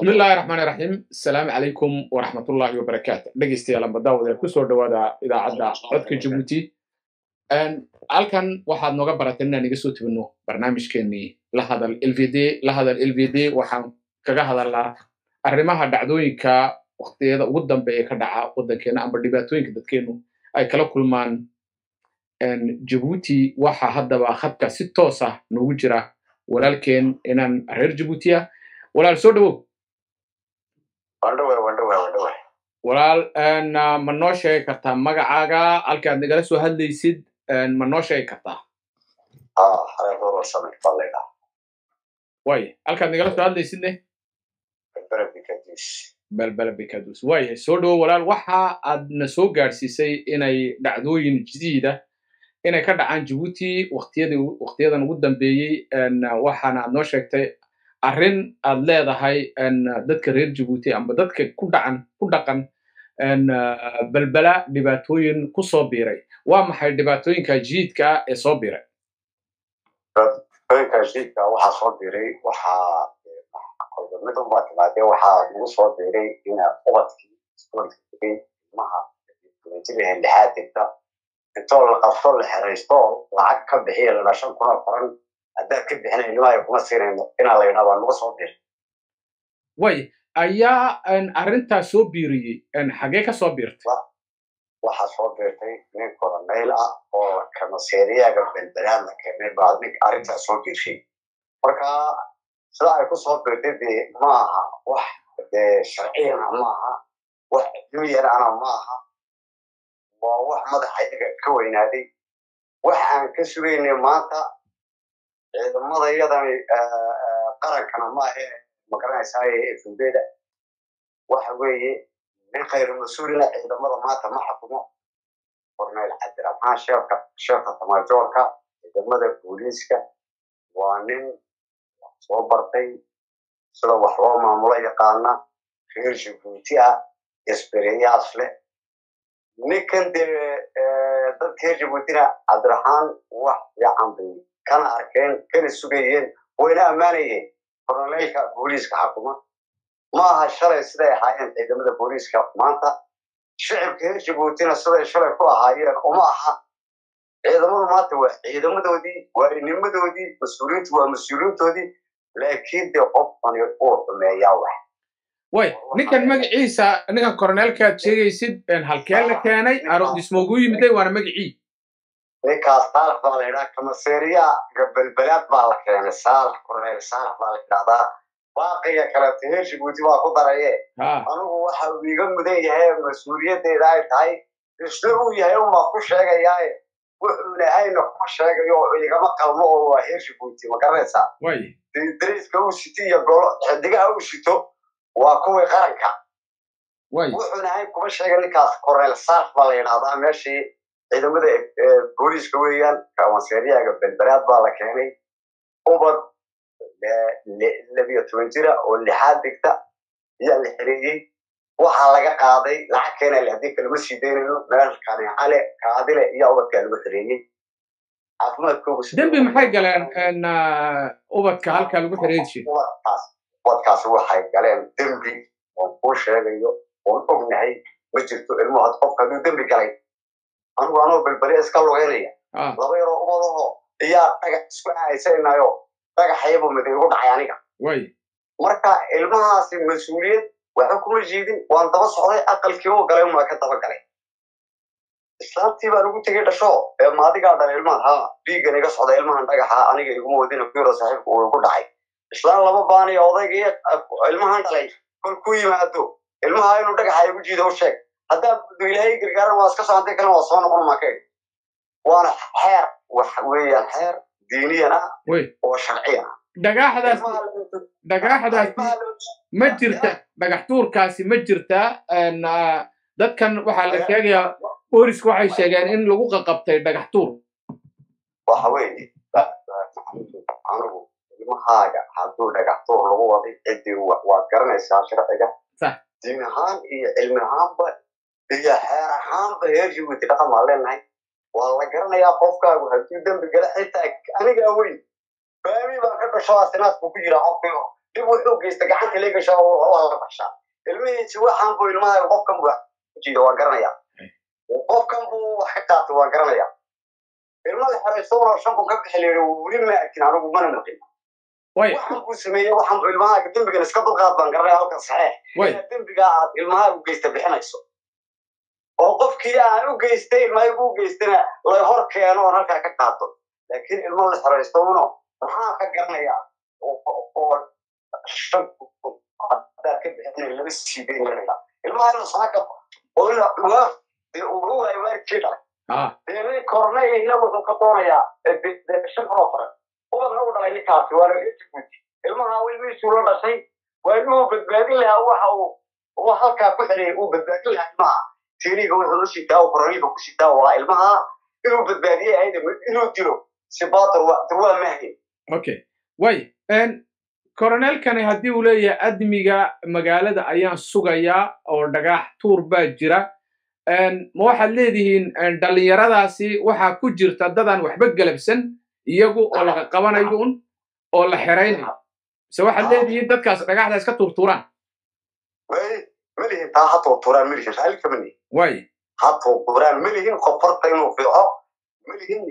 Bismillahi raxmaani raxiim. Asalaamu calaykum waraxmatullaahi wabarakaatu. Dhegeystayaal amba daawadayaal, kusoo dhawaada idaacadda Codka Jabuuti. Halkan waxaad nooga barateen inaan iga soo tebino barnaamijkeenii La Hadal LVD. La Hadal LVD waxaan kaga hadalnaa arrimaha dhacdooyinka waqtiyada ugu dambeeya ka dhaca waddankeena amba dhibaatooyinka dadkeenu ay kala kulmaan Jabuuti. Waxaa haddaba khadka si toos ah noogu jira walaalkeen inaan reer Jabuutiya. Walaal, soo dhawow. Walaal, ma noo sheegi kartaa magacaaga, halka aad nagala soo hadlaysid? Ma noo sheegi kartaa? Waaya, halkaad nagala soo hadlaysidne? Belbela Bikadus. Waaya, soo dhawow walaal. Waxa aad na soo gaadhsiisay inay dhacdooyin jadiida inay ka dhacaan Jabuuti waqtiyadii waqtiyadan ugu dambeeyey. Waxaana aad noo sheegtay arrin aad leedahay dadka reer Jabuuti amba dadka ku dhacan ku dhaqan Belbela dhibaatooyin ku soo biiray. Waa maxay dhibaatooyinka jadiidka ee soo biiray? Dhibaatooyinka jadiidka waxaa soo biiray, waxaa kolba mid unbaa timaadee, waxaa nagu soo biiray ina ubadkii iskoolka tegay, ilmaha jirahe lixaad degta, intoo la qabto, la xeraysto, lacag ka bixiya laba 5,000 oo qoran haddaad ka bixina ilmaha kuma siinayno inaa la yidhaa baa nagu soo biiray. Way, ayaa arrintaas soo biiriyey? Xagee ka soo biirtay? Waxaa soo biirtay nin koronayl ah oo kamaseeriyaaga Belbelaad la keenay baa ninka arrintaas soo biirshay. Marka sida ay ku soo biirtay dee maaha wax dee sharciyana maaha, wax cilmiyana ana maaha, waa wax madaxa iyaga ka weynaaday. Wax aan ka sugaynay maanta ciidamada iyadani qarankana maahe, magaranaysaa, FUD-da waxa weeye nin khayr mas-uulina ciidamada maanta ma xukumo. Korneyl Cabdiraxmaan, sheefka tamajoorka ciidamada booliiska, waa nin wax soo bartay, sida wax loo maamulo yaqaana, reer Jabuuti ah, experience leh ninkan. Dee dadka reer Jabuutina Cabdiraxmaan wax fiican bay kana arkeen, kana sugayeen, wayna ammaanayeen. Korneylka booliiska xukuma ma aha shalay siday ahaayeen ciidamada booliiska maanta. Shicibka reer Jabuutina siday shalay ku ahaayeen uma aha. Ciidamadu maanta waa ciidamadoodii, waa inimadoodii, mas-uuliyiintu waa mas-uuliyiintoodii, laakiin dee qofkani uu xumeeyaa wax. Way, ninkan magaciisa, ninkan koroneelkaad sheegaysid, halkee la keenay, aroodismoogu yimiday, waana magacii? Ninkaas Saalax baa la yidhaha. Kamaseeriyaa Belbelaad baa la keenay. Saalax, Korneyl Saalax baa la yidhahdaa. Baaqiga kaleeto reer Jabuuti waa ku daraye. Anigu waxa uu iga mudan yahay mas-uuliyaddeeda ay tahay isna uu yahay unbaa ku sheegayaaye, wuxuuna ahayna kuma sheegayo oo igama qalmo, oo waa reer Jabuuti, ma garanaysaa? Dariiska uu sito iyo golo xidigaha uu sito waa kuwii qaranka. Wuxuuna ahayn kuma sheega. Ninkaas Korneyl Saalax baa la yidhahdaa. Meeshii ciidamada booliiska weeyaan, kawanseeriyaaga Belbelaad baa la keenay. Ubad 12 jira oo lixaad dhigta ayaa la xereeyey. Waxaa laga qaaday lacag keenale, haddii kalama sii daynayno. Meel kaneecale kaadile iyo ubadkaa lagu xereeyey caafimaadkoogu. Dembi maxay galeen ubadka halkaa lagu xereeyey? Ubadkaas waxay galeen dembi oon kuu sheegayo oon ognahay ma jirto. Ilmuhu qofka hadduu dembi galay, anigu anoo Belbele iska lugeynaya, laba yaroo ubadaho iyaa dhagax isku ahaysanayo, dhagaxayabuu mid igu dhacay aniga. Marka ilmahaasi mas-uuliyad waxba kuma jiidin. Waan daba socday, aqalkii uu galay unbaa ka daba galay. Islaantii baan ugu tegey dhasho ee maadigaa dhalay ilmahan. Ha, dhiiggan iga socda ilmahan dhagaxa aniga iguma wadina, ku yaro saaxiibka uu igu dhacay. Islaan laba baaniya odaygii ilmahan dhalay kol ku yimaado, ilmaha inuu dhagaxa igu jiido u sheeg, haddaa ilaahay gargaaran waa iska soo, haddii kalena waa soo noqon. Maa ka waana xeer, wax weeyaan xeer diiniyan ah oo sharciyan ah. Dhagaaxdaasi ma jirta? Dhagax tuurkaasi ma jirtaa? Dadkan waxaa la sheegayaa, boolisku waxay sheegeen in lagu qaqabtay dhagax tuur. Waxa weeye, anigu ilmahaaga hadduu dhagax tuur lagu waday, ciddii waad garanaysaa sharciga, diin ahaan iyo cilmi ahaanba iyo xeer ahaanba. Heer Jabuuti dhaqan baan leenahay, waa la garanayaa qofkaagu hadduu dembi gala. Xitaa anigaa weyn, baami baan ka dhasho, asinaas buu ku jiraa qofkii. Dib wuxuu geysta gacanta lee gashaa, waa la baxshaa ilmihiisi. Waxaan buu ilmaha qofkan buu jiida, waan garanaya. Qofkan buu wax ka qaatay, waan garanaya. Ilma la xeraysto 5,000 ka bixi layidhi weli ma arkin anigu, mana maqin. Waxaan buu sameeyey, waxaan buu ilmahaaga dembigan iska dulqaad, baan garanaya. Halkan saxeex inaad dembigaa aad ilmahaaga u geysta bixinayso, oo qofkii aan u geystay ilmahaygu u geystana lay hor keeno oon halkaa ka qaato. Laakiin ilmo la xeraysto uno maxaan ka garanayaa oo 5,000 haddaad ka bixinay lama sii dayn ilmaha inuu saaka oo uu waayo waalidkii dhalay. Dee nin kornayna wuxuu ka doonayaa 5,000 oo faran. Ubadna u dhalay ninkaasi waana Jabuuti. Ilmaha ilmihiisuu la dhashay, waa ilmuhu badbaadin lahaa. Waxa uu halkaa ku xidhay uu badbaadin lahaa ilmaha. Teniga wuxuu u sitaa oo koroniga ku sitaa waa ilmaha inuu badbaadiyey ayada, inuu dilo sibator durwaa maahayn. Okay, way koroneelkani haddii uu leeyahay admiga magaalada ayaan sugayaa oo dhagax tuur baa jira, ma waxaad leedihiin dhallinyaradaasi waxaa ku jirta dadaan waxba galabsan iyagu oo laga qabanayo un oo la xeraynayo, mise waxaad leedihiin dadkaas dhagaxda iska tuurtuuraan? Malihin taa, ha tuurtuuraan malihin, raalli kama nihin. Way Ha tuurtuuraan malihin, qofarta inuu fiico malihin.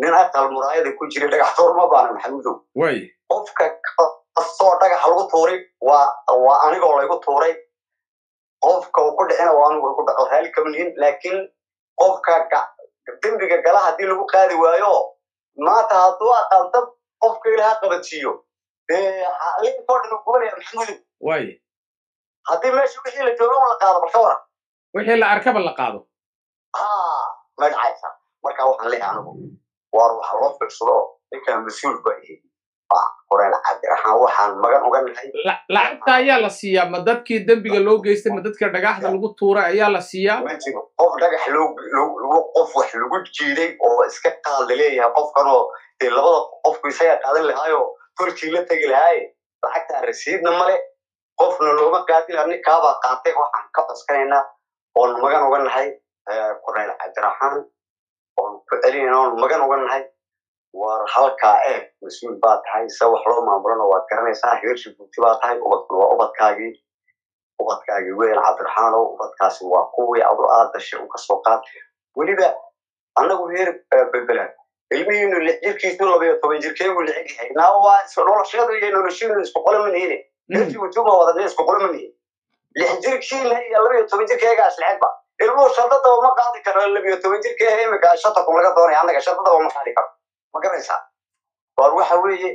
Nin aqal muraayada ku jira dhagax tuur ma baana, Maxamuudow. Way Qofka kastoo dhagax lagu tuuray waa anigoo laygu tuuray, qofka uu ku dhicina waa anigu igu dhaco, raalli kama nihin. Laakiin qofka dembiga gala haddii lagu qaadi waayo maanta, hadduu aqal dab qofka ilaha qabadsiiyo, dee linkoo dhan uu gubanaya, Maxamuudow. Way Haddii meesha wixii la joogo la qaado, balka waran? Wixii la arkaba la qaado. Ha, ma dhacaysa. Marka waxaan leeyahay anigu waar waxa loo fiirsado ninkan mas-uul ba ihi Koreel Cabdiraxmaan, waxaan magan uga nahay. Lacagta ayaa la siiyaa ma dadkii dembiga loo geystay, ma dadka dhagaxda lagu tuuray ayaa la siiyaa? Ma jiro qof dhagax loo, qof wax lagu jiiday oo iska qaad leeyahay qofkanoo dee labada qofku isaga qaadan lahaayoo tolkii la tegi lahaaye. Lacagtaa rasiidna male, qofna looma qaadin lahaa, ninkaabaa qaatay. Waxaan ka coskanaynaa oon magan uga nahay Korneyl Cabdiraxmaan oon ku celinayna oon magan uga nahay, war halkaa eeg, mas-uul baa tahay, se wax loo maamulana waad garanaysaa. Heer Jabuuti baa tahay, ubadkuna waa ubadkaagii, ubadkaagii weyn, Cabdiraxmaanow. Ubadkaasi waa kuwii adu aad dashay u kasoo qaad. Weliba annagu heer Belbela ilmihiinu 6 jirkiisu 12 jirkeegu licig yahay naa waa noloshadu iyo noloshiinu isku qolo ma nihine. Heer Jabuuti uma wada isku qolo ma nihin. 6 jirkiina iyo 12 jirkeegaa islecegba. Ilmuhu shadadaba ma qaadi karo 12 jirkee imika 5,000 laga doonaya, annaga shadadaba ma qaadi karo, ma garanaysaa? Waar waxa weeye,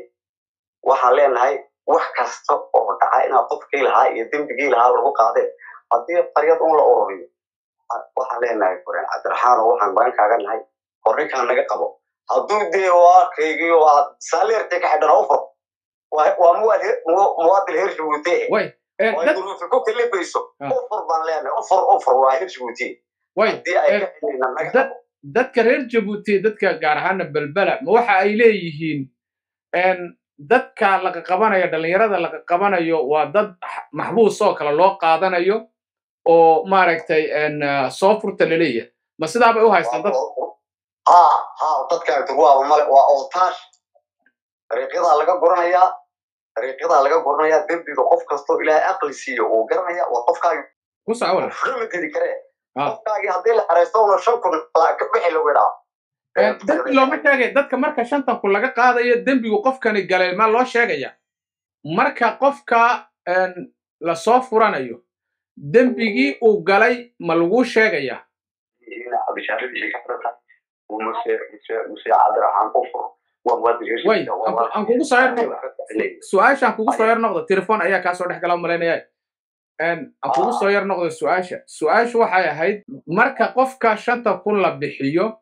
waxaan leenahay wax kasta oo dhaca inaa qofkii lahaa iyo dembigii lahaa lagu qaadee haddii qaryad un la ururiyo. Waxaan leenahay Koreen Cabdiraxmaan oo waxaan magan kaaga nahay korninkaan naga qabo. Hadduu dee waa kaygii waa saaleertii ka xidhan u furo, waa muwaadin heer Jabuuti oo duruufi ku kalifayso, u fur baan leenahay, u fur, u fur, waa heer Jabuuti. Haddii ay ka xidhayna naga qabo. Dadka reer Jabuuti, dadka gaar ahaana Belbela, ma waxa ay leeyihiin dadka laga qabanayo, dhalinyarada laga qabanayo waa dad maxbuus oo kale loo qaadanayo oo maaragtay soo furta laleeyahay? Ma sidaa bay u haystaan dadka? Ha ha, dadka durwaaba male, waa ootaash. Dariiqyadaa laga guranayaa, dariiqyadaa laga guranayaa. Dembiga qof kastoo Ilaahay aqli siiyo uu garanaya waa qofkaagi. Ku soco. Lama didi karee. Qofkaagii haddii la xeraysto una 5,000 ka bixi lagu idhaa. Dembi looma sheegay dadka marka 5,000 laga qaadayo. Dembigu qofkani galay ma loo sheegaya marka qofka lasoo furanayo? Dembigii uu galay ma lagu sheegaya? Muse Cabdiraxmaan ufur. Way aan kugu soo yar noqdo su-aashaan, kugu soo yar noqdo. Telefon ayaa kaa soo dhex gala malaynaya. Aan kugu soo yar noqdo su-aasha. Su-aashu waxay ahayd, marka qofka 5,000 la bixiyo,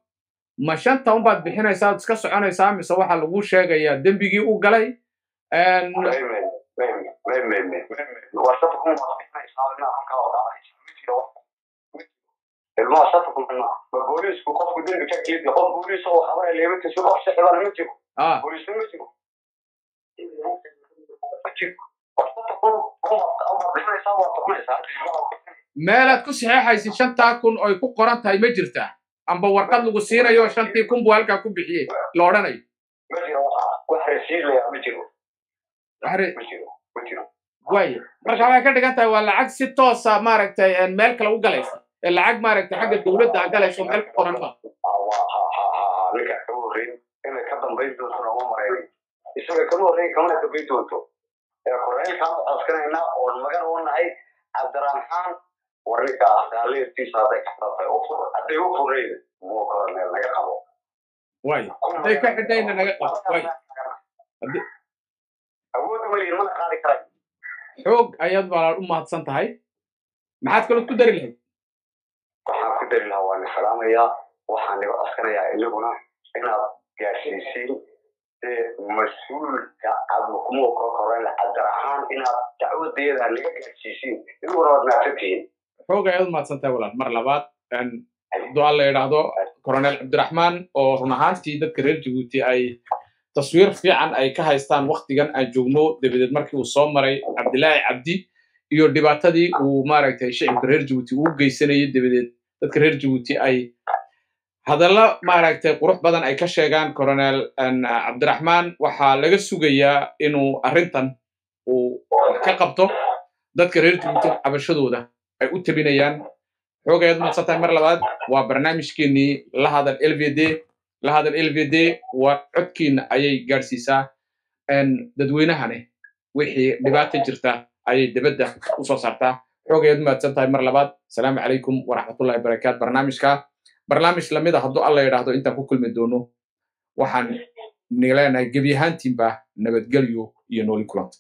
ma shanta unbaad bixinaysaa ood iska soconaysaa, mise waxaa lagu sheegayaa dembigii u galay? Waa 5,000 baad bixinaysaa inaa halkaa wadaacaysa. Ma jiro ilmaha 5,000 ma booliisku qofku dembi ka kelid. Qof booliis oo xabaraya leebatiisu wax shicibana ma jiro, booliisna ma jiro, ma jiro. Waa 5,000 unbaad bixinaysaa, waad soconaysaa. Meelaad ku saxeexaysid 5,000 oy ku qoran tahay ma jirtaa, amba warqad lagu siinayo 5,000 buu halkaa ku bixiyey la odhanayo? Ma jiro wax rasiid laya, ma jiro, ma jiro. Waaya, marka waxay ka dhigan tahay waa lacag si toosa maaragtay meel kale u galaysa, ee lacag maaragtay xagga dowladda a galayso meel ku qoran ma. Ninka kama horreyn inay ka dambayn doonto nooma maraynay, isaga kama horreyn kamana dambayn doonto. Korneylkaan u codsanaynaa oon magan u nahay Cabdiraxmaan, war ninka raalistiisa hadday ka xidhan u fur, hadday u furayn muu koroneel naga qabo. Waay, hadday ka xidhayna naga qabo. Waay, awood uma lihin, mana qaadi karay. Xoog ayaad walaal u mahadsan tahay. Maxaad kaloo ku dari lahayd? Waxaan ku dari lahaa waan salaamayaa, waxaan naga codsanayaa inaguna inaad gaarsiisiin mas-uulka cabdikumuuka korneyl Cabdiraxmaan, inaad dacwadeeda naga gaarsiisiin, inaguna waad mahadsantihiin. Xoog ayaad u mahadsan tahay walaal. Mar labaad duaa la yidhaahdo Coronel Cabdiraxmaan, oo run ahaantii dadka reer Jabuuti ay taswiir fiican ay ka haystaan waktigan aan joogno, dabadeed markii uu soo maray Cabdilaahi Cabdi iyo dhibaatadii uu maaragtay shicibka reer Jabuuti uu geysanayay, dabadeed dadka reer Jabuuti ay hadallo maaragtay qurux badan ay ka sheegaan. Coronel Cabdiraxmaan waxaa laga sugayaa inuu arrintan uu wax ka qabto, dadka reer Jabuuti cabashadooda ay u tabinayaan. Xoog ayaad mahadsan tahay mar labaad. Waa barnaamijkeenii La Hadal LVD. La Hadal LVD waa codkiina ayay gaadhsiisaa dadweynahane, wixii dhibaata jirta ayay dibadda usoo saartaa. Xoog ayaad mahadsan tahay mar labaad. Asalaamu calaykum waraxmatullahi barakaat. Barnaamijka barnaamij lamid a hadduu Alla yidhaahdo intaan ku kulmi doono, waxaan nileenahay gebi ahaantiinba nabadgelyo iyo nooli kulanta.